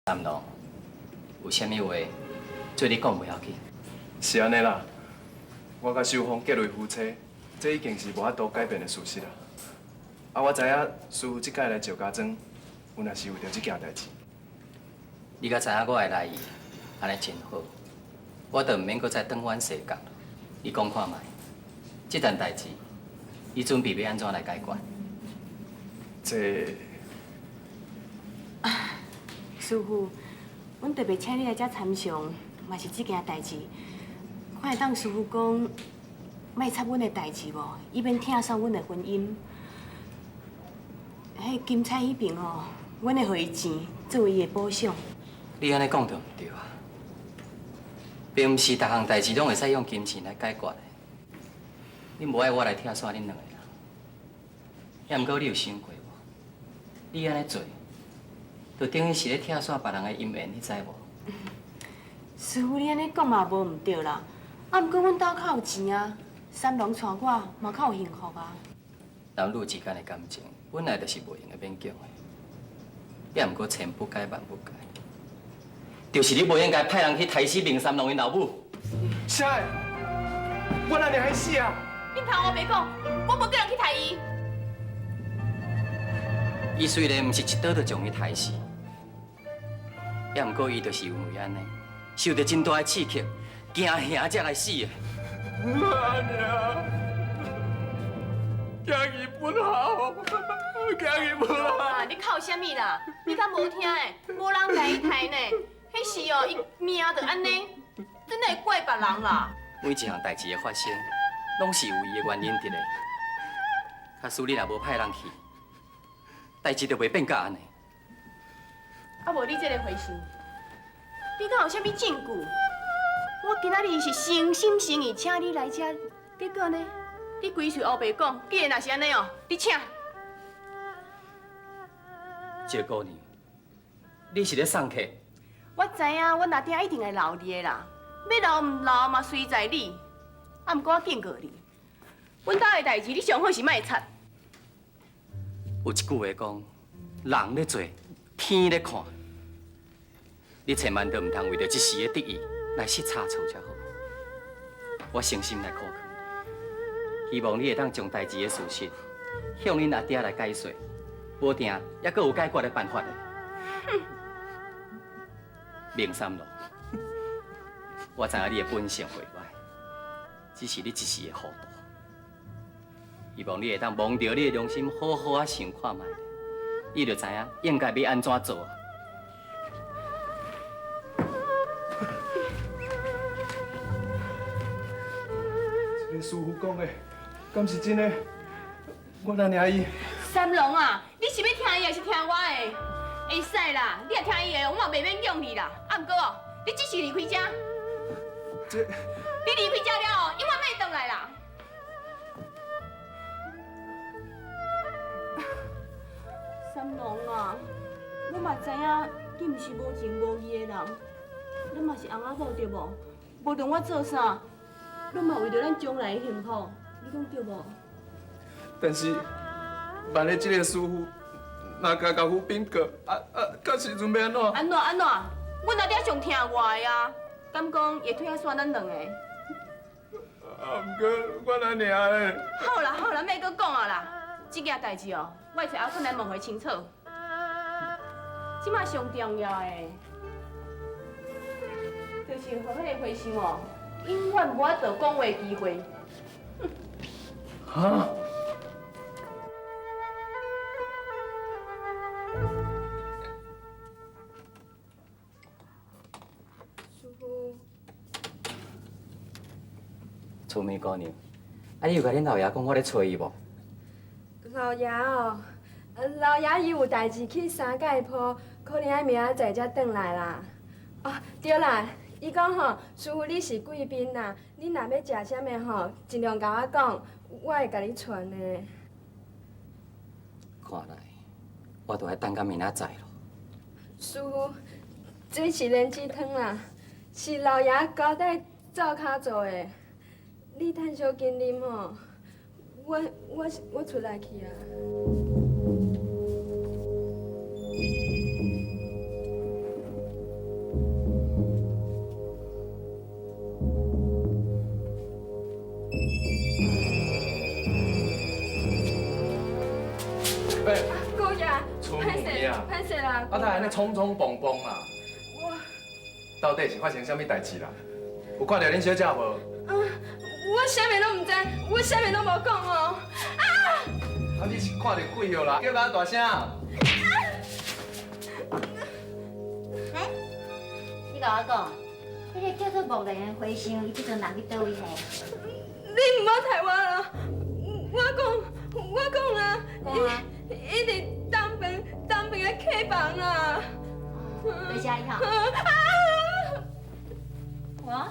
三郎，有啥物話做你講袂要緊。是按呢啦，我佮秀芳結為夫妻，這已經是無法度改變的事實啦。啊，我知影師傅這擺來趙家莊，原來是為著這件代誌。你敢知影我的來意，按呢真好，我就毋免閣再轉彎踅角。你講看覓，這件代誌，你準備欲按怎來解決？這師傅，阮特別請你來遮參詳，嘛是這件代誌。看會當師傅講，莫插阮的代誌無，以免拆散阮的婚姻。彼金彩彼爿哦，阮會予伊錢作為伊的補償。你按呢講就毋對啊！並毋是逐項代誌攏會使用金錢來解決的。你無愛我來拆散恁兩個人，也毋過你有想過無？你按呢做，就等於是咧拆散別人的姻緣，你知無？師傅，你按呢講嘛無毋對啦。啊，毋過阮兜較有錢啊，三郎娶我嘛較有幸福啊。男女之間的感情本來就是袂用得勉強的，也毋過千不該萬不該，就是你無應該派人去刣死明三郎𪜶老母。啥？我哪會死啊？你毋通烏白講，我無叫人去刣伊。伊雖然毋是一刀就將伊刣死，也毋過伊就是因為按呢，受著真大的刺激，驚嚇才來死的。阿娘，驚伊不好，驚伊不好。啊！你哭啥物啦？你敢無聽的？無人共伊刣呢，彼是哦，伊命就按呢，真會怪別人啦。每一項代誌的發生，攏是有伊的原因佇咧。假使你若無派人去，代誌就袂變甲按呢。啊，無你這个和尚，你敢有啥物證據？我今仔日是誠心誠意請你來遮，結果呢，你規喙烏白講。既然若是按呢哦，你請。趙姑娘，你是咧送客？我知影，阮阿爹一定會留你的啦。欲留毋留嘛，隨在你。啊，毋過我警告你，阮兜的代誌你上好是莫插。有一句話講，人咧做，天咧看。你千萬都毋通為著一時的得意來失差錯才好。我誠心來苦勸，希望你會當將代誌的事實向恁阿爹來解說，無定猶閣有解決的辦法的。明三郎，我知影你的本性袂歹，只是你一時的糊塗。希望你會當摸著你的良心，好好仔想看覓，你就知影應該欲按怎做啊。這个師傅講的，敢是真的？我哪爾伊？三郎啊，你是欲聽伊抑是聽我的？會使啦，你若聽伊的，我嘛袂勉強你啦。啊，毋過哦，你只是離開遮。這，你離開遮了後，永遠莫轉來啦。三郎啊，我嘛知影你毋是無情無義的人，咱嘛是翁仔某對無？無論我做啥，攏嘛為著咱將來的幸福，你講對無？但是，萬一這个師傅若共家父稟告，啊啊，到時陣欲按怎？按怎按怎？阮阿爹上疼我的啊，敢講會拆散咱兩个？啊，毋過阮阿娘咧。好啦好啦，莫閣講啊啦，這件代誌哦，我會揣阿坤來問予清楚。這馬上重要的，就是予彼个和尚哦，永遠無法度講話機會。哈？師傅。春梅姑娘，啊，你有共恁老爺講我咧揣伊無？老爺哦，老爺伊有代誌去三界埔，可能愛明仔載才轉來啦。哦，對啦，伊講吼，師傅你是貴賓啦，你若欲食啥物吼，盡量共我講，我會共你傳的。看來，我著愛等到明仔載囉。師傅，這是蓮子湯啦，是老爺交代灶跤做的。你趁小緊啉吼，我我我出來去啊。伯。姑爷，春梅啊，歹势啦。啊，他按呢匆匆忙忙啦。我到底是发生啥物代志啦？有看到恁小姐无？我啥物拢毋知，我啥物拢无讲哦。啊！啊，你是看到鬼了啦？叫较大声。哎，你共我讲，彼个叫做木莲的和尚，伊这阵人去佗位嘿？你毋好刣我啦！我讲，我讲啦，伊伫东边的客房啦。在遮里吼。哇，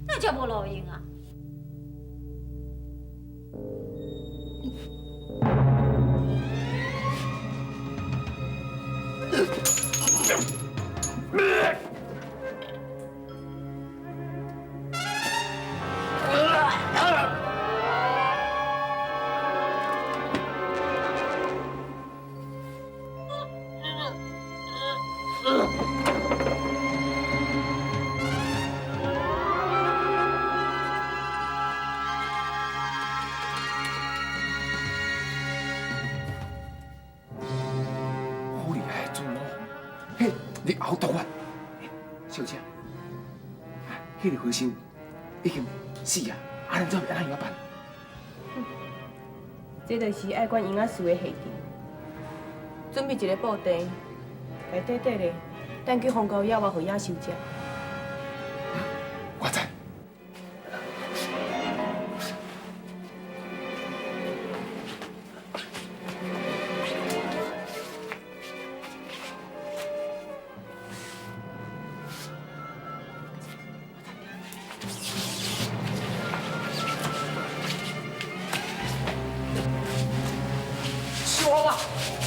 那遮无路用啊？你后毒啊！小姐，彼个和尚已经死啊！啊，咱怎按怎样办？这就是爱管婴仔事的下场。准备一个布袋，共缀缀咧，等去荒郊野外予野兽食。我知。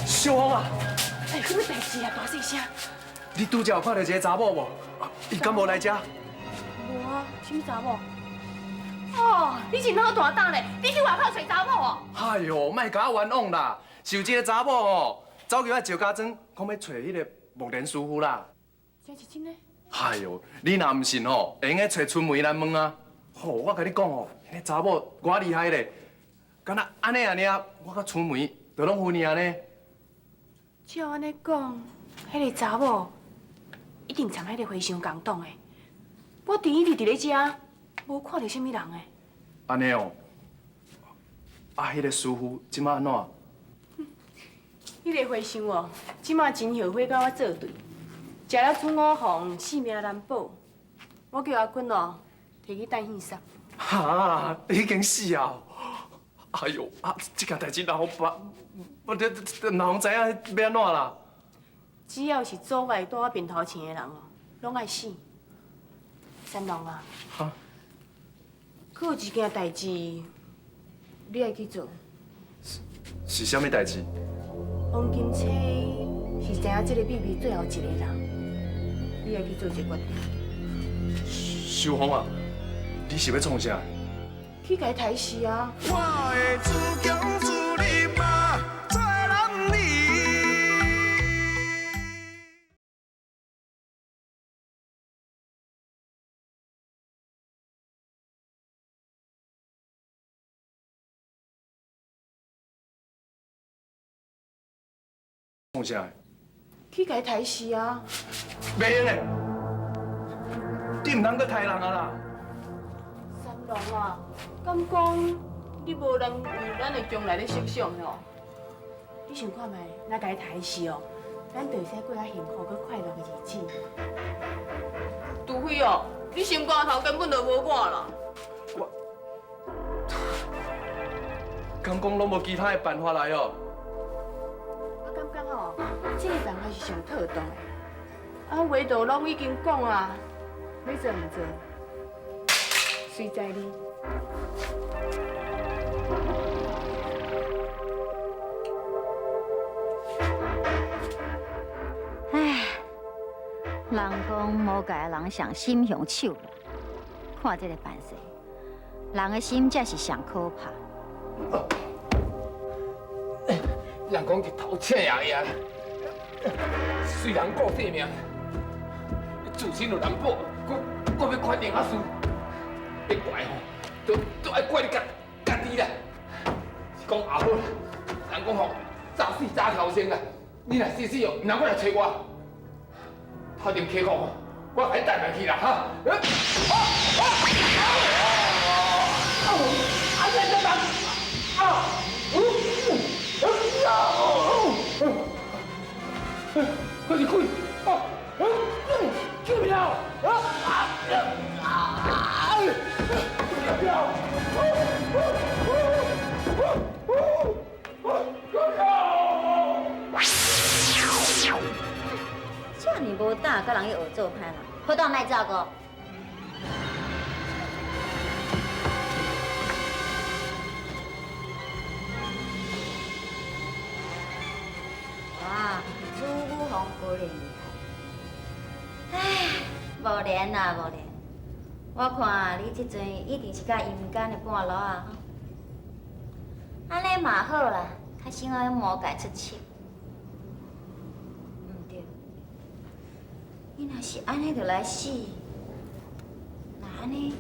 秀芳啊！哎，什么代志啊？大细声！你拄才有看到一个查某无？伊敢无来遮？无啊，什么查某？哦，你真好大胆咧！你去外口揣查某哦？哎哟，莫共我冤枉啦！是有一个查某吼，走入来赵家庄，讲欲揣彼个木莲师傅啦。这是真的？哎哟，你若毋信吼，会用得揣春梅来问啊。吼，我共你讲吼，彼个查某偌厉害咧，敢若按呢尔，我佮春梅就拢分尔呢。照按呢讲，彼个查某一定参彼个和尚仝党的。我伫伊伫咧遮，无看著啥物人的。按呢哦，啊，彼个师傅这马按怎？彼个和尚哦，这马真后悔佮我做对，食了主五凤，性命难保。我叫阿君哦，提去等戏杀。哈，已经死啊！哎哟，啊，这件代志哪予办？我这哪予知影欲按怎啦？只要是阻碍住我面头前的人哦，拢爱死。三郎啊，哈，阁有一件代志，你爱去做。是啥物代志？王金青是知影这个秘密最后一个人，你爱去做这个决定。秀芳啊，你是欲创啥？去共伊刣死啊！我会自强自立嘛，做男儿。创啥？去共伊刣死啊！袂用的，你毋通阁刣人啊啦！三郎啊，敢讲你无人为咱的将来咧设想哦？你想看觅，若共伊刣死哦，咱就会使过较幸福、阁快乐的日子。除非哦，你心肝头根本就无我啦。我，敢讲拢无其他的办法来哦？我感觉吼，这个办法是上妥当的。啊，话都拢已经讲啊，欲做毋做，随在你。唉，人讲魔界的人上心雄手软，看这个办势，人的心才是上可怕。人讲日头赤炎炎，虽然顾性命，自身又难保，阁欲管另仔事，欲怪吼，都爱怪你家己啦。是讲也好，人讲吼，早死早超生啦！你若死死哦，毋通阁来揣我。头前起讲，我共你带落去啦，哈！啊啊啊！啊！你这人啊！啊！我是鬼啊！救命！啊啊啊！救命！遮尔无胆，佮人去学做歹人，好当莫走过。哇，朱武凤果然厉害。唉，无莲啊，无莲。我看你这阵一定是佮阴间的半路啊，吼。按呢嘛好啦，较省爱魔界出手。毋对，伊若是按呢就来死，那按呢，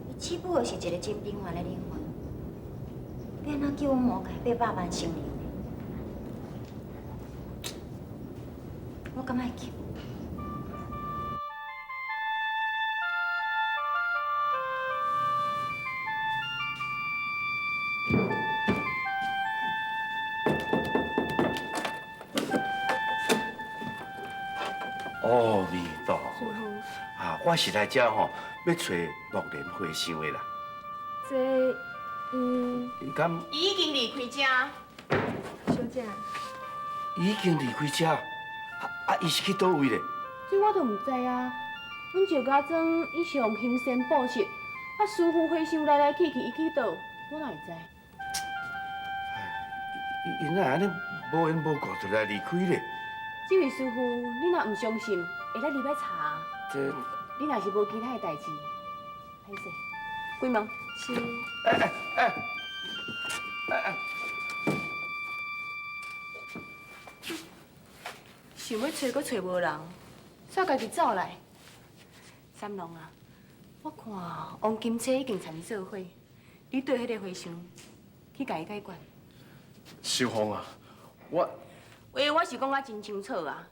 伊只不过是一个真平凡的灵魂，欲按怎救阮魔界800万生灵呢？我敢爱救？阿弥陀佛！啊，我是来遮吼，欲揣木莲和尚的啦。这伊伊敢伊已经离开遮。小姐，已经离开遮？啊啊！伊是去佗位咧？这我都毋知啊。阮石家庄一向行善布施，啊，师父和尚来来去去，伊去佗，我哪会知？伊哪会按呢无缘无故就来离开咧？这位师父，你若毋相信，会使入来查。这，你若是无其他的代志，歹势，关门。是。哎哎哎，哎哎，想欲揣，阁揣无人，煞家己走来。三郎啊，我看王金车已经参伊做伙，你对彼个和尚去共伊解决。秀凤啊，我。话我是讲甲真清楚啊！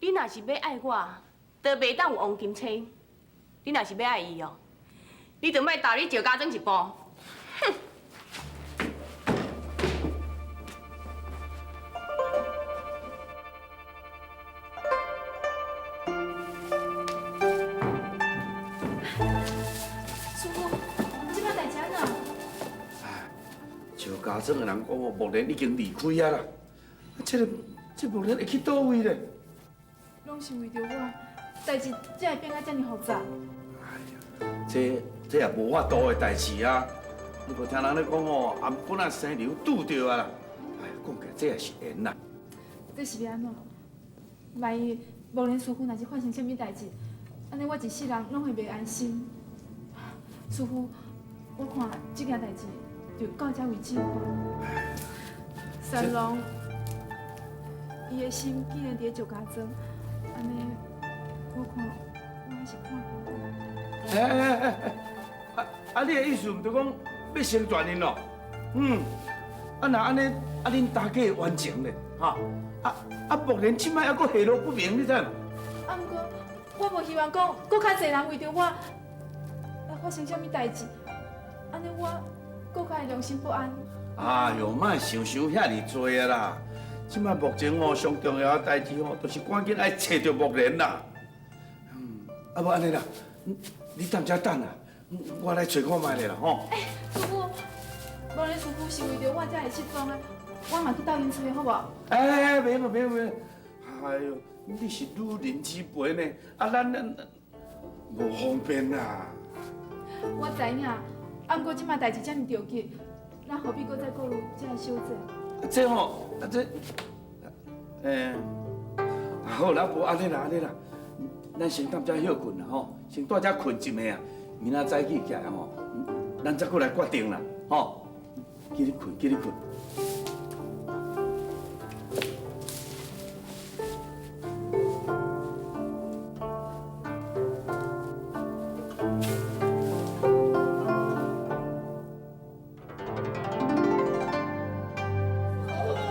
你若是欲爱我，就袂当有王金车；你若是欲爱伊哦，你就莫踏你石家庄一步。哼！师父，这摆代志按怎？哎，石家庄的人讲哦，木莲已经离开啊啦。这个这木莲会去佗位咧？拢是为著我，代志才会变甲遮尔复杂。哎呀，这也无法度的代志啊！你无听人咧讲哦，頷頸仔生瘤拄著啊啦。哎呀，讲起来这也是缘啦。这是欲按怎？万一木莲师父若是发生啥物代志，按呢我一世人拢会袂安心。师父，我看这件代志就到这为止。三郎。伊的心既然伫咧石家庄，按呢，我看我还是看无。哎哎哎哎，啊啊！你的意思毋就讲欲成全𪜶咯？嗯，啊若按呢，啊恁大家冤情咧，哈？啊啊！木莲这摆犹阁下落不明，你知无？啊，毋过我无希望讲，阁较济人为著我来发生啥物代志，按呢我阁较会良心不安。哎哟，莫想想遐尔济啊啦！这摆目前哦，上重要的代志吼，就是赶紧爱揣著木莲啦。嗯，啊无按呢啦，你踮遮等啊，我来揣看觅咧啦吼。欸，师父，木莲师父是为著我才会失踪的，我嘛去斗𪜶揣好无？哎，免啦免免，哎哟，你是女人之辈呢，啊咱无方便啦。我知影，啊，毋过这摆代志遮尔著急，咱何必阁再顾虑这个小节？这吼，啊这，欸，好啦，无按呢啦，按呢啦，咱先踮遮歇睏啦吼，先蹛遮睏一暝啊，明仔早起起来吼，咱再阁来决定啦，吼，紧去睏，紧去睏。师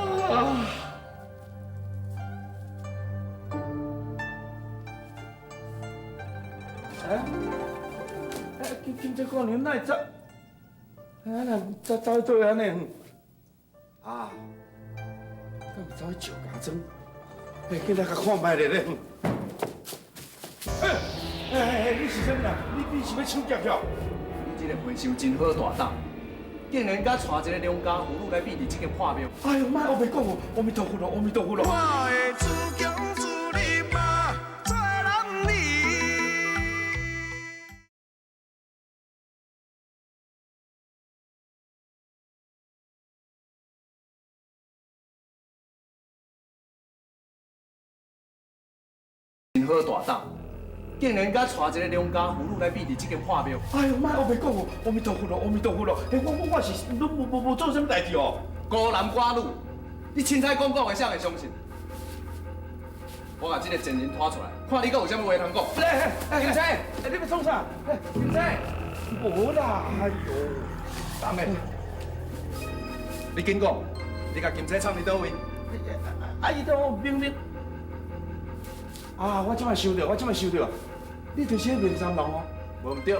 这姑娘哪会走？啊，哪走走去佗位按呢？啊，敢是走去石家庄？哎，紧来共看覓咧咧。哎哎哎，你是啥物人？你是欲抢劫票？你这个回收真好大胆，竟然敢带一个良家妇女来变伫这间破庙。哎呦，莫乌白讲哦，阿弥陀佛咯，阿弥陀佛咯。我会自强自立嘛，做男儿。真好大胆，竟然敢带一个良家妇女来变伫这间破庙。哎呦，莫乌白讲哦，阿弥陀佛咯，阿弥陀佛咯。哎，我是拢无做啥物代志哦。孤男寡女，你凊彩讲讲的，谁会相信？我共这个贱人拖出来，看你阁有啥物话通讲。来，哎，金彩，哎，你欲创啥？哎，金彩，无啦，哎呦，等下，你紧讲，你共金彩藏伫佗位？啊，伊都明明，啊，我这摆想著，我这摆想著，你就是彼明三郎哦。无毋对，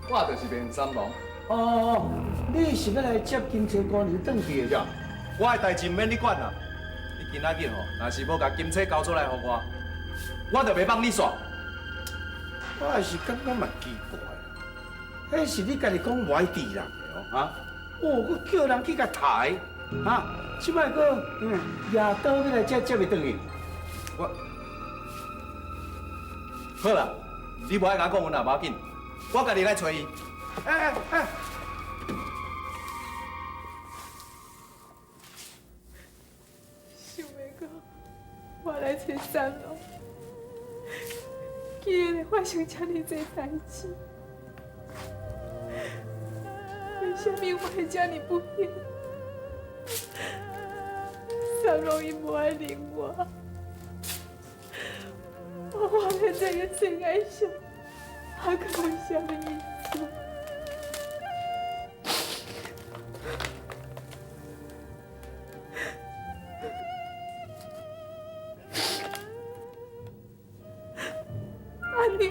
我就是明三郎。哦，你是欲来接金彩姑娘转去的是？我的代志毋免你管啦。你今仔日吼，若是无共金彩交出来予我，我就袂放你煞。我也是感觉嘛奇怪啦，彼是你家己讲无爱治人的哦，哈？哦，阁叫人去共刣，哈？这摆阁夜刀欲来接接伊转去。我好啦，你无爱共我讲，阮也无要紧，我家己来揣伊。哎哎哎！想袂到，我来揣三郎，竟然会发生这尔济代志。为啥物我会这尔不幸？三郎伊无爱认我，我活在这个世界上，还阁有啥物意思？阿娘，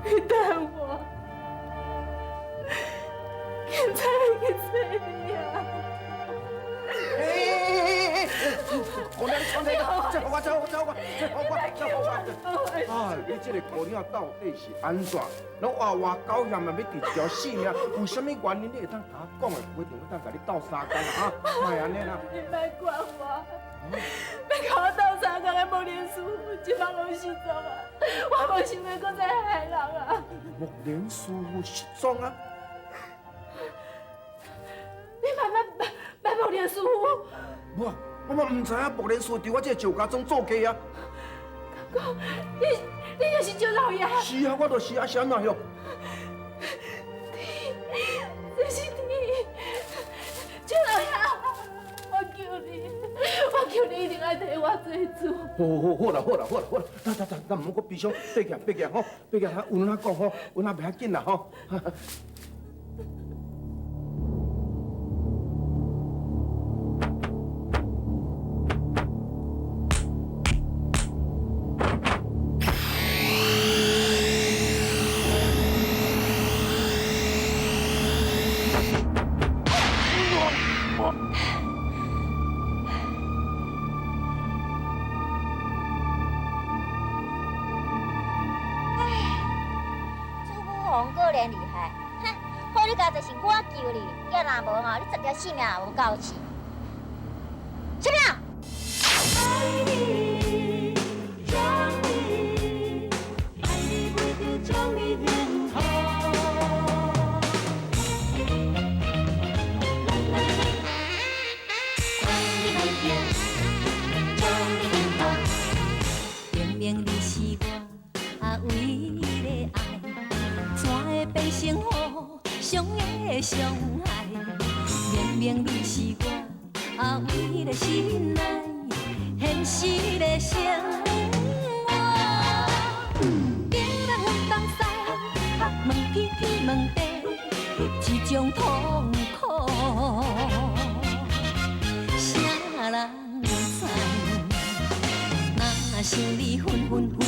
你等我，现在去找你啊！哎哎哎！姑娘，你创啥？这予我，这予我，这予我，这予我，这予我！啊，你这个姑娘到底是按怎？拢活活狗险啊，欲伫条性命，有啥物原因你会当共我讲的？规定会当共你斗相共啊！莫按呢啦！你莫管我，欲共我斗相共的木莲师傅，这摆拢失踪啊！我无想欲阁再害人啊！木莲师傅失踪啊！你嘛捌木莲师傅？无，我嘛毋知影木莲师傅伫我这个石家庄做家啊！哥，你就是周老爷？是啊，我就是啊，是按怎样？这是你，周老爷，我求你，我求你一定爱替我做主。好好好啦，好啦，好啦，好啦，咱咱咱咱毋好阁悲伤，爬起来，爬起来吼，爬起来，有哪讲吼，有哪袂要紧啦吼。性命也无够气，什么？爱你，将你，爱你袂得将你幸福。爱你袂得将你幸福。明明你是我唯一的爱，怎会变成互相的伤害？明明你是我唯一的心爱，现实的生活。东南东西，问天天问地，这种痛苦，谁人知？若想你分分分